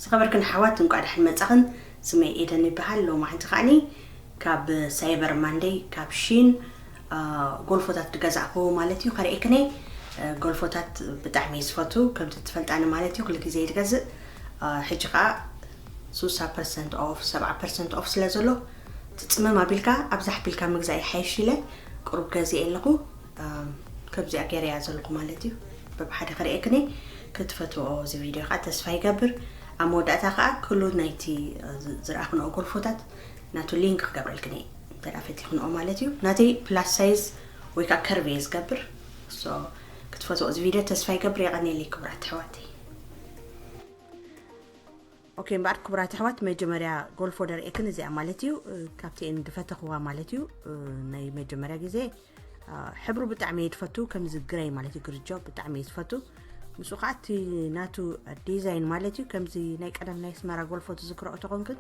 ዝኸበርክን ኣሕዋት፣ እንቋዕ ደሓን መጻኽን። ስመይ ኤደን ይበሃል። ሎማዓንቲ ከዓኒ ካብ ሳይበር ማንደይ፣ ካብ ሺን፣ አ፣ ጎልፎታት ዝገዛእኩ ማለት እዩ፣ ከርእየክን እየ። አ፣ ጎልፎታት ብጣዕሚ እየ ዝፈቱ፣ ከምቲ ትፈልጣኒ ማለት እዩ፣ ኩሉ ግዜ እየ ዝገዝእ። አ፣ ሕጂ ከኣ ስሳ ፐርሰንት ኦፍ፣ ሰብዓ ፐርሰንት ኦፍ ስለ ዘሎ፣ ትጽመም ኣቢልካ ኣብዛሕ ኣቢልካ ምግዛእ ይሓይሽ ኢለ ቁሩብ ገዚኤ ኣለኹ። ኣም፣ ከምዚኣ ገይረያ ዘለኹ ማለት እዩ። በብሓደ ክርእየክን እየ። ክትፈትዎ እዚ ቪድዮ ከዓ ተስፋ ይገብር። ኣብ መወዳእታ ከዓ ኩሉ ናይቲ፣ እ፣ ዝ-፣ ዝረኣኽንኦ ጎልፎታት ናቱ ሊንክ ክገብረልክን እየ። እንተ ደኣ ፈቲኽንኦ ማለት እዩ። ናተይ ፕላስ ሳይዝ ወይ ከዓ ከርቭ እየ ዝገብር። ሶ፣ ክትፈትዎ እዚ ቪድዮ ተስፋ ይገብር። የቐንየለይ ክቡራት ኣሕዋተይ። ኦኬ፣ እምበኣር ክቡራት ኣሕዋት፣ መጀመርያ ጎልፎ ደርእየክን እዚኣ ማለት እዩ፣ እ፣ ካብቲኤን ዝፈተኽዋ ማለት እዩ፣ እ፣ ናይ መጀመርያ ግዜ፣ እ፣ ሕብሩ ብጣዕሚ እየ ዝፈቱ፣ ከምዚ ግረይ ማለት እዩ፣ ግርጆ ብጣዕሚ እየ ዝፈቱ። ምስኡ ከዓ እቲ ናቱ ዲዛይን ማለት እዩ፣ ከምዚ ናይ ቀደም ናይ ኣስመራ ጎልፎ ትዝክርኦ ተኾንክን፣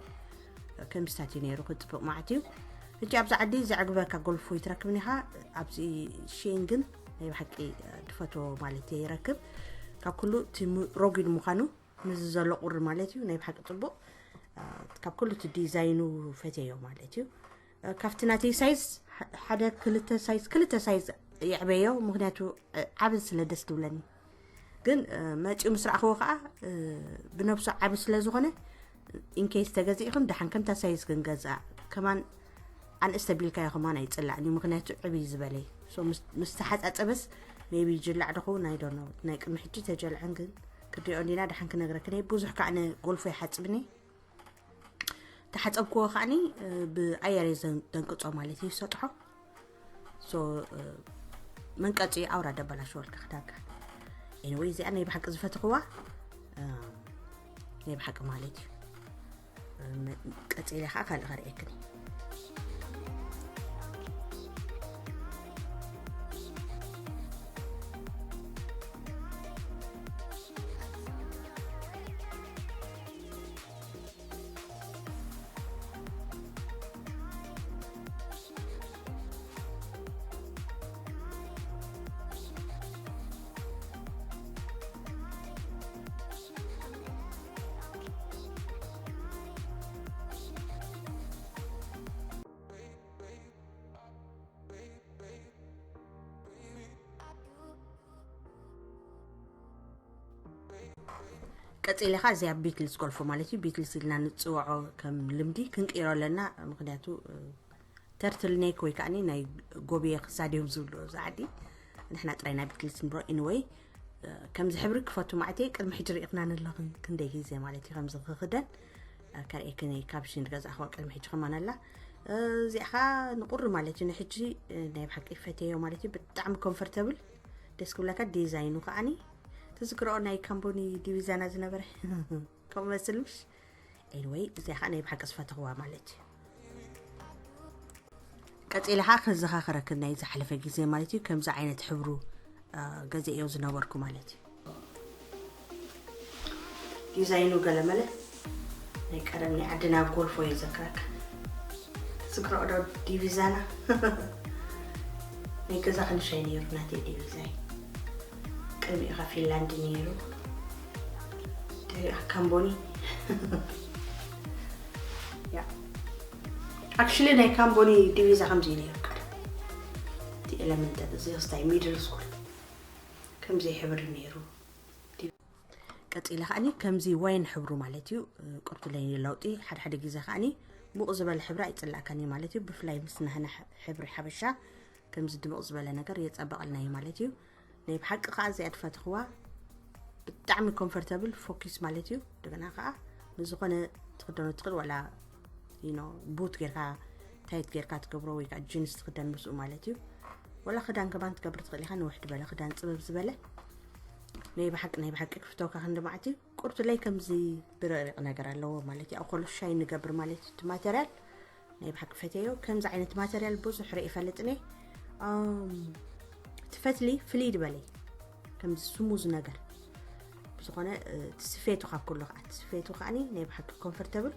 እ፣ ከምዚታት እዩ ነይሩ፣ ክፅብቕ ማለት እዩ። ሕጂ ኣብዚ ዓዲ ዘዕግበካ ጎልፎ ይትረክብን ኢኻ፣ ኣብዚ ሺን ግን ናይ ብሓቂ፣ እ፣ ዝፈትዎ ማለት እየ ይረክብ። ካብ ኩሉ እቲ ሙ-፣ ረጒድ ምዃኑ፣ ምስዚ ዘሎ ቁሪ ማለት እዩ፣ ናይ ብሓቂ ጽቡቕ። እ፣ ካብ ኩሉ እቲ ዲዛይኑ ፈትየዮ ማለት እዩ። እ፣ ካብቲ ናተይ ሳይዝ፣ ሓ-፣ ሓደ ክልተ ሳይዝ፣ ክልተ ሳይዝ የዕበዮ፣ ምኽንያቱ፣ እ፣ ዓቢ ስለ ደስ ትብለኒ። ግን፣ እ፣ መጺኡ ምስ ረኣኽዎ ከኣ፣ እ፣ ብነብሱ ዓቢ ስለ ዝኾነ፣ ኢንኬስ ተገዚእኽን ደሓን ከምታ ሳይዝ ክንገዝኣ፣ ከማን ኣንእስቲ ኣቢልካዮ ከማን ኣይጽላእን እዩ፣ ምኽንያቱ ዕብይ ዝበለ እዩ። ሶ ምስ፣ ምስ ተሓጻጸበስ ሜቢ ይጅላዕ ዶ ኸውን፣ I don't know። ናይ ቅድሚ ሕጂ ተጀልዐን ግን ክንሪኦ እንዲና፣ ደሓን ክነግረክን እየ። ብዙሕ ከኣ ኣነ ጎልፎ ይሓጽብኒ። ተሓጸብክዎ ከኣኒ፣ እ፣ ብኣየር እየ ዘን-፣ ደንቅጾ ማለት እዩ፣ ሰጥሖ። ሶ፣ እ፣ መንቀጺ ኣውራ ደበላሽወልካ ክዳንካ። ኤኒወይ፣ እዚኣ ናይ ብሓቂ ዝፈትኽዋ፣ እ፣ ናይ ብሓቂ ማለት እዩ። እ፣ መ-፣ ቀጺለ ከኣ ካልእ ከርእየክን እየ። ቀጺለ ኸኣ እዚኣ ቢትልስ ጎልፎ ማለት እዩ። ቢትልስ ኢልና ንጽውዖ ከም ልምዲ ክንቅይሮ ኣለና። ምኽንያቱ፣ እ፣ ተርትል ኔክ ወይ ከኣኒ ናይ ጎብየ ክሳድ እዮም ዝብሉ ኣብዚ ዓዲ። ንሕና ጥራይ ናይ ቢትልስ ንብሎ። ኤኒወይ፣ እ፣ ከምዚ ሕብሪ ክፈቱ ማዕተይ ቅድሚ ሕጂ ርኢኽናኒ ኣለኽን ክንደይ ግዜ ማለት እዩ። ከምዚ ክኽደን፣ እ፣ ከርእየክን እየ። ካብ ሽን ዝገዛእኽዋ ቅድሚ ሕጂ ከማን ኣላ። እ፣ እዚኣ ኸኣ ንቁሪ ማለት እዩ። ንሕጂ፣ እ፣ ናይ ብሓቂ ፈትየዮ ማለት እዩ። ብጣዕሚ ኮምፈርተብል፣ ደስ ክብለካ። ዲዛይኑ ከኣኒ ትዝክርኦ ናይ ካምቦኒ ዲቪዛና ዝነበረ ከምኡ መስል ምሽ? ኤኒወይ፣ እዚኣ ከዓ ናይ ብሓቂ ዝፈተኽዋ ማለት እዩ። ቀጺለ ከዓ ከዘኻኽረክን ናይ ዝሓለፈ ግዜ ማለት እዩ፣ ከምዚ ዓይነት ሕብሩ፣ አ፣ ገዚኤዮ ዝነበርኩ ማለት እዩ። ዲዛይኑ ገለመለ ናይ ቀደም ናይ ዓድና ጎልፎ እዩ ዘክረካ። ትዝክርኦ ዶ ዲቪዛና? ናይ ገዛ ክንሻይ ነይሩ ናተይ ዲቪዛይ። ቅድሚኡ ከ ፊንላንድ ነይሩ። ድሕሪኡ ካምቦኒ። ያ። ኣክቹሊ ናይ ካምቦኒ ዲቪዛ ከምዚ ነይሩ ቀደም። እቲ ኤለመንተሪ እዚ ክስታይ ሚድል ስኩል ከምዚ ሕብሪ ነይሩ። ቀጺለ ከኣኒ ከምዚ ዋይን ሕብሩ ማለት እዩ፣ ቁርቱ ለይ ለውጢ። ሓደ ሓደ ግዜ ከኣኒ ሙቕ ዝበለ ሕብሪ ኣይጽላእካን እዩ ማለት እዩ። ብፍላይ ምስ ናህና ሕ-፣ ሕብሪ ሓበሻ ከምዚ ድምቕ ዝበለ ነገር የጸበቐልና እዩ ማለት እዩ። ናይ ብሓቂ ከኣ እዚኣ ትፈትኽዋ፣ ብጣዕሚ ኮምፈርተብል ፎኪስ ማለት እዩ። እንደገና ከኣ ንዝኾነ ትኽደኖ ትኽእል፣ ዋላ፣ you know፣ ቡት ጌርካ፣ ታይት ጌርካ ትገብሮ ወይ ከኣ ጂንስ ትኽደን ምስኡ ማለት እዩ። ዋላ ክዳን ከማን ትገብር ትኽእል ኢኻ፣ ንውሕ ዝበለ ክዳን ጽብብ ዝበለ። ናይ ብሓቂ፣ ናይ ብሓቂ ክፍተወካ ክንዲ መዓት እዩ። ቁርቱ ለይ ከምዚ ብርቕሪቕ ነገር ኣለዎ ማለት እዩ። ኣብ ኮሎ ሻይ ንገብር ማለት እዩ። እቲ ማተርያል ናይ ብሓቂ ፈትየዮ። ከምዚ ዓይነት ማተርያል ብዙሕ ርኢ ይፈልጥን እየ። ኣም፣ እቲ ፈትሊ ፍልይ ዝበለ እዩ። ከምዚ ስሙዝ ነገር። ብዝኾነ፣ እ፣ እቲ ስፌቱ ካብ ኩሉ ከዓ፣ እቲ ስፌቱ ከዓኒ ናይ ብሓቂ ኮምፈርተብል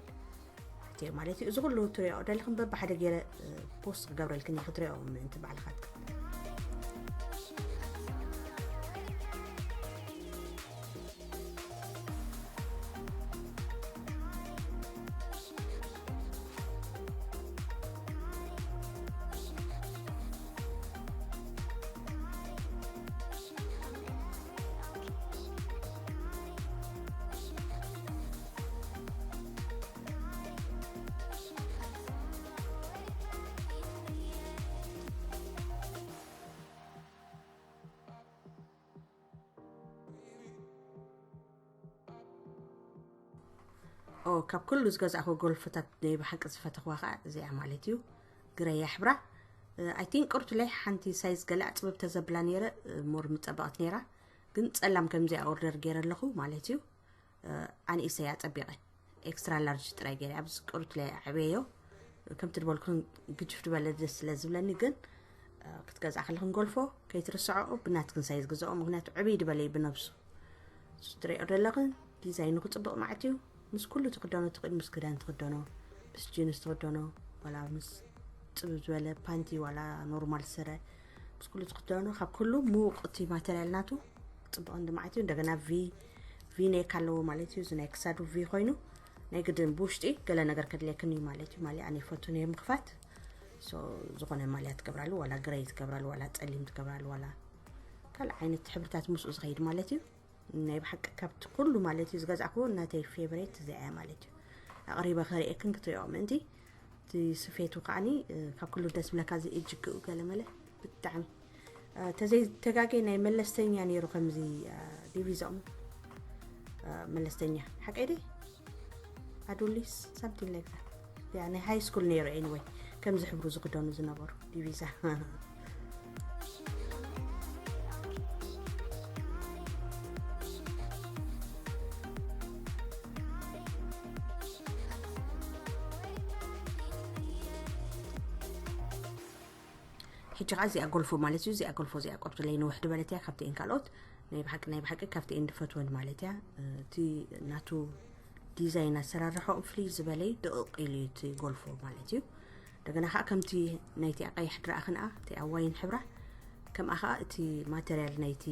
ፈትየዮ ማለት እዩ። እዚ ኩሉ ትሪኦ ደለኹም በብሓደ ገይረ፣ እ፣ ፖስት ክገብረልክን እየ ክትሪኦ ምእንቲ ባዕልኻ። ኦ ካብ ኩሉ ዝገዛእኩ ጎልፎታት ናይ ብሓቂ ዝፈተኽዋ ከዓ እዚኣ ማለት እዩ። ግረያ ሕብራ። ኣይ ቲንክ ቅርቱ ላይ ሓንቲ ሳይዝ ገለ ኣፅብብ ተዘብላ ነይረ፣ ሞር ምፀበቐት ነይራ። ግን ፀላም ከምዚኣ ኦርደር ገይረ ኣለኹ ማለት እዩ። ኣንኢሰይ ኣፀቢቐ ኤክስትራ ላርጅ ጥራይ ገይረ ኣብዚ ቅርቱ ላይ ኣዕበዮ። ከምቲ ድበልኩን ግጅፍ ድበለ ደስ ስለ ዝብለኒ፣ ግን ክትገዝኣ ከለኽን ጎልፎ ከይትርስዐኦ ብናትክን ሳይዝ ግዛኦ። ምክንያቱ ዕብይ ድበለይ ብነብሱ ትሪኦ ዘለኽን ዲዛይኑ ክፅብቕ ማለት እዩ። ምስ ኩሉ ትክደኖ ትኽእል፣ ምስ ክዳን ትክደኖ፣ ምስ ጂንስ ትክደኖ፣ ዋላ ምስ ፅብብ ዝበለ ፓንቲ ዋላ ኖርማል ስረ፣ ምስ ኩሉ ትክደኖ። ካብ ኩሉ ምውቕ እቲ ማተርያል ናቱ ፅቡቕ እንዲ ማለት እዩ። እንደገና ቪ ቪ ኔክ ኣለዎ ማለት እዩ። እዚ ናይ ክሳዱ ቪ ኮይኑ ናይ ግድን ብውሽጢ ገለ ነገር ከድልየክን እዩ ማለት እዩ። ማሊ ኣነ ይፈቱ ነየ ምክፋት። ሶ ዝኾነ ማልያ ትገብራሉ፣ ዋላ ግረይ ትገብራሉ፣ ዋላ ፀሊም ትገብራሉ፣ ዋላ ካልእ ዓይነት ሕብርታት ምስኡ ዝኸይድ ማለት እዩ። ናይ ብሓቂ ካብቲ ኩሉ ማለት እዩ ዝገዛእኩዎ ናተይ ፌቨሬት እዚኣ እያ ማለት እዩ። ኣቕሪበ ከርእየክን ክትሪኦ ምእንቲ። እቲ ስፌቱ ከዓኒ ካብ ኩሉ ደስ ብለካ እዚ እጅግኡ ገለመለ ብጣዕሚ ተዘይ ተጋጌ ናይ መለስተኛ ነይሩ። ከምዚ ዲቪዛኦም መለስተኛ ሓቀይ ደ ኣዱሊስ ሳምቲንግ ላይክ ያ ናይ ሃይ ስኩል ነይሩ። ኤኒወይ ከምዚ ሕብሩ ዝክደኑ ዝነበሩ ዲቪዛ። ሕጂ ከዓ እዚኣ ጎልፎ ማለት እዩ። እዚኣ ጎልፎ እዚኣ ቆርትለይ ንውሕ ድበለት እያ ካብቲኤን ካልኦት ናይ ብሓቂ ናይ ብሓቂ ካብቲኤን ድፈትወን ማለት እያ። እቲ ናቱ ዲዛይን ኣሰራርሖም ፍልይ ዝበለይ ድቕቕ ኢሉ እዩ እቲ ጎልፎ ማለት እዩ። እንደገና ከዓ ከምቲ ናይቲ ኣቀይሕ ድረኣኽንኣ እቲ ኣዋይን ሕብራ ከምኣ ከዓ እቲ ማተርያል ናይቲ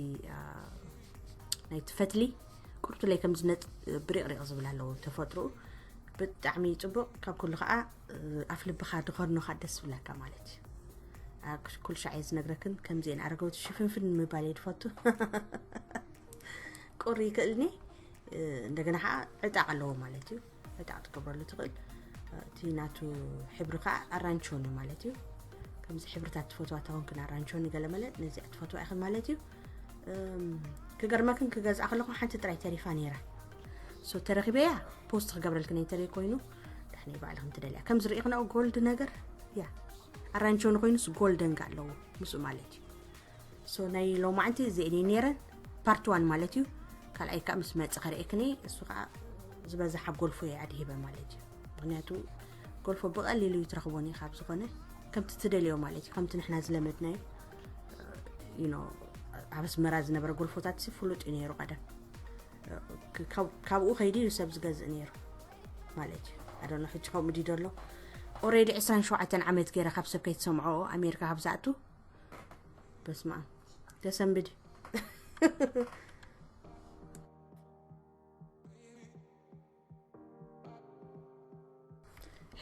ናይቲ ፈትሊ ቁርቱለይ ከም ዝነጥ ብሪቕሪቕ ዝብል ኣለዎ ተፈጥሮኡ ብጣዕሚ ፅቡቕ። ካብ ኩሉ ከዓ ኣፍ ልብኻ ድኸድኖኻ ደስ ብለካ ማለት እዩ። ኩል ሻዕ እየ ዝነግረክን ከምዚአን ኣረገውቲ ሽፍንፍን ምባል እየ ድፈቱ። ቁሪ ይክእልኒ። እንደገና ከዓ ዕጣቕ ኣለዎ ማለት እዩ። ዕጣቕ ትገብረሉ ትኽእል። እቲ ናቱ ሕብሪ ከዓ ኣራንቾኒ ማለት እዩ። ከምዚ ሕብርታት ትፈትዋ ተኾንክን ኣራንቾኒ ገለመለ ነዚኣ ትፈትዋ ኢኽን ማለት እዩ። ክገርመክን ክገዝኣ ከለኹ ሓንቲ ጥራይ ተሪፋ ነይራ። ሶ ተረኺበያ ፖስት ክገብረልክን እንተደይ ኮይኑ ዳሕነይ ባዕልኽን ትደልያ ከም ዝርእኽንኦ ጎልድ ነገር ያ ኣራንቾኒ ኮይኑስ ጎልደን ጋ ኣለዎ ምስኡ ማለት እዩ። ሶ ናይ ሎማዓንቲ እዚአን እየ ነይረን ፓርት ዋን ማለት እዩ። ካልኣይ ከዓ ምስ መፅ ከርእክኒ እሱ ከዓ ዝበዝሓ ጎልፎ እየ ኣድሂበ ማለት እዩ። ምክንያቱ ጎልፎ ብቐሊሉ እዩ ትረኽቦን እዩ ካብ ዝኾነ ከምቲ ትደልዮ ማለት እዩ። ከምቲ ንሕና ዝለመድናዮ you know ኣብ ኣስመራ ዝነበረ ጎልፎታት ሲ ፍሉጥ እዩ ነይሩ ቀደም። ካብኡ ከይዲ እዩ ሰብ ዝገዝእ ነይሩ ማለት እዩ። ኣደኖ ሕጂ ከምኡ ድዩ ደሎ ኦሬዲ ዕስራን ሸውዓተን ዓመት ገይረ ካብ ሰብ ከይትሰምዖ ኣሜሪካ ካብ ዝኣቱ በስማ ተሰንብዲ።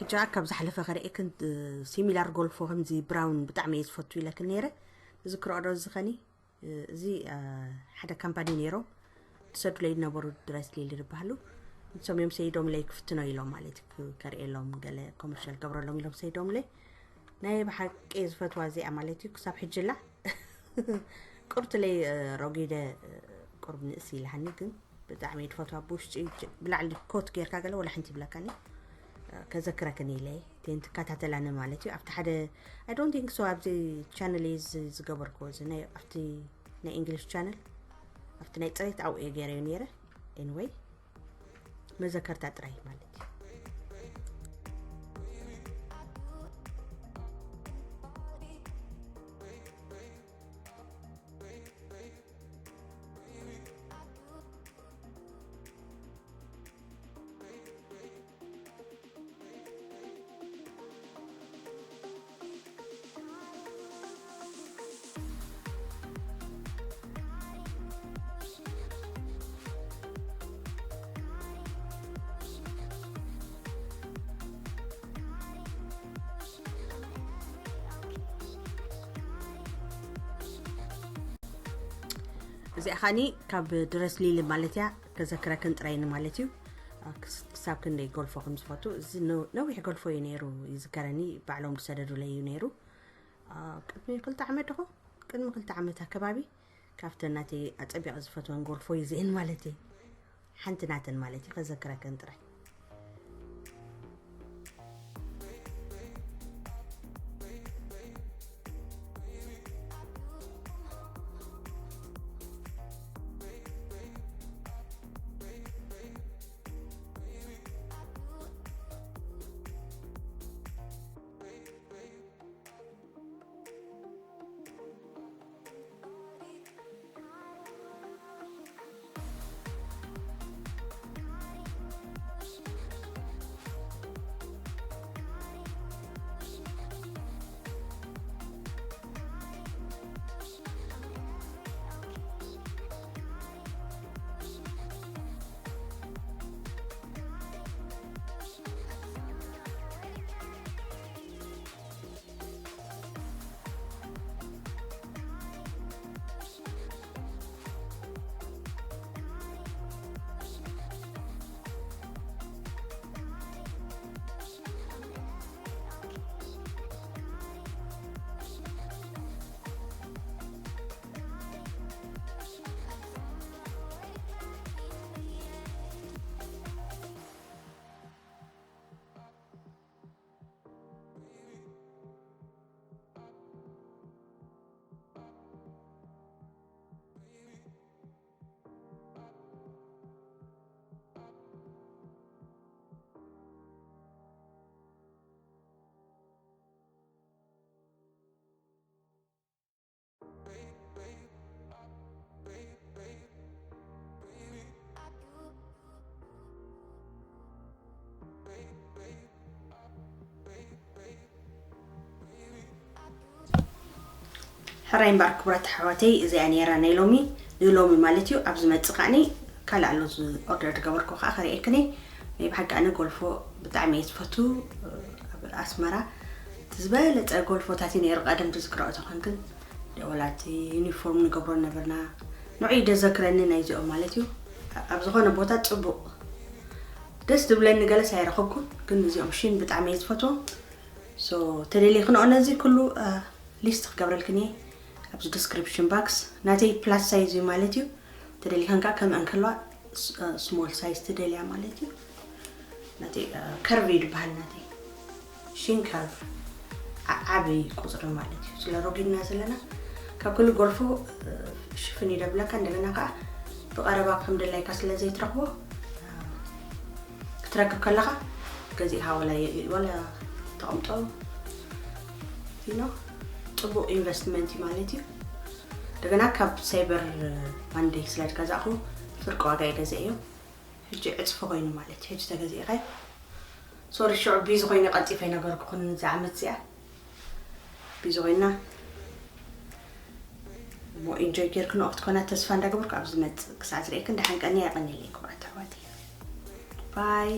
ሕጂ ካብ ዝሓለፈ ከርእክን ሲሚላር ጎልፎ ከምዚ ብራውን ብጣዕሚ እየ ዝፈቱ ኢለክን ነይረ። ዝክርኦ ዶ ዝኸኒ እዚ ሓደ ካምፓኒ ነይሮም ትሰዱለይ ዝነበሩ ድረስ ሊሊ ዝበሃሉ ንሶም እዮም ሰይዶምለይ ክፍትኖ ኢሎም ማለት እዩ። ከርእየሎም ገለ ኮመርሻል ገብረሎም ኢሎም ሰይዶምለይ ናይ ብሓቂ ዝፈትዋ እዚኣ ማለት እዩ። ክሳብ ሕጅላ ቁርትለይ ሮጊደ ቁርብ ንእስ ኢልሃኒ ግን ብጣዕሚ እየ ድፈትዋ ብውሽጢ ብላዕሊ ኮት ጌርካ ገለ ወላ ሓንቲ ይብለካኒ። ከዘክረክን ኢለ እተን ትከታተላኒ ማለት እዩ ኣብቲ ሓደ I don't think so ኣብዚ ቻነል እየ ዝገበርክዎ እዚ ናይ ኣብቲ ናይ እንግሊሽ ቻነል ኣብቲ ናይ ፅሬት ኣብኡ እየ ገይረዮ ነይረ። ኤንወይ መዘከርታ ጥራይ ማለት እዩ። እዚኣ ኸኒ ካብ ድረስ ሊሊ ማለት እያ። ከዘክረክን ጥራይኒ ማለት እዩ። ክሳብ ክንደይ ጎልፎ ከም ዝፈቱ እዚ ነዊሕ ጎልፎ እዩ ነይሩ ይዝከረኒ። ባዕሎም ዝሰደዱለይ እዩ ነይሩ። ቅድሚ ክልተ ዓመት ድኹ ቅድሚ ክልተ ዓመት ኣከባቢ ካብተን ናተይ ኣጸቢቐ ዝፈትወን ጎልፎ እዩ እዚአን ማለት እዩ። ሓንቲ ናተን ማለት እዩ ከዘክረክን ጥራይ። ሕራይ እምበኣር ክቡራት ኣሕዋተይ፣ እዚኣ ነይራ ናይ ሎሚ፣ ንሎሚ ማለት እዩ። ኣብ ዝመጽእ ከዓኒ ካልእ ኣሎ፣ ዝ-፣ ኦርደር ዝገበርኩ ከኣ ከርእየክን እየ። ናይ ብሓቂ ኣነ ጎልፎ ብጣዕሚ እየ ዝፈቱ። ኣብ ኣስመራ እቲ ዝበለጸ ጎልፎታት እዩ ነይሩ ቀደም፣ ትዝክሮ ተኾንክን፣ ወላ እቲ ዩኒፎርም ንገብሮ ነበርና። ንዑ እዩ ደዘክረኒ ናይዚኦም ማለት እዩ። ኣብ ዝኾነ ቦታ ጽቡቕ ደስ ዝብለኒ ገለስ ኣይረኸብኩን፣ ግን እዚኦም ሽን ብጣዕሚ እየ ዝፈትዎም። ሶ ተደሊኽንኦ ነዚ ኩሉ፣ እ፣ ሊስት ክገብረልክን እየ ኣብዚ ዲስክሪፕሽን ባክስ። ናተይ ፕላስ ሳይዝ እዩ ማለት እዩ። ተደሊኸን ከዓ ከም እንከልዋ ስ-፣ እ፣ ስሞል ሳይዝ ትደልያ ማለት እዩ። ናተይ፣ እ፣ ከርቭ እዩ ዝበሃል ናተይ። ሽን ከርቭ ዓ-፣ ዓብዪ ቁፅሪ ማለት እዩ። ስለ ሮጊድና ዘለና ካብ ኩሉ ጎልፎ፣ እ፣ ሽፍን እዩ ደብለካ። እንደገና ከዓ ብቐረባ ከም ድላይካ ስለ ዘይትረኽቦ፣ እ፣ ክትረክብ ከለኻ ገዚእኻ ወላ የ-፣ ወላ ተቐምጦ፣ you know፣ ጽቡቕ ኢንቨስትመንት እዩ ማለት እዩ። እንደገና ካብ ሳይበር ማንዴይ ስለ ዝገዛእኹ ፍርቂ ዋጋ እየ ገዚአዮ። ሕጂ ዕጽፊ ኮይኑ ማለት እዩ። ሕጂ ተገዚእኻዮ። ሶሪ፣ ሽዑ ቢዚ ኮይነ ቀልጢፈ ኣይነገርኩኹን፣ እዛ ዓመት እዚኣ ቢዚ ኮይና። እሞ ኢንጆይ ጌርክንኦ ክትኮና ተስፋ እንዳገበርኩ፣ ኣብ ዝመጽእ ክሳዕ ዝርእየክን ደሓን ቀንያ። የቐንየለይ ክቡራት ኣሕዋተይ። ባይ።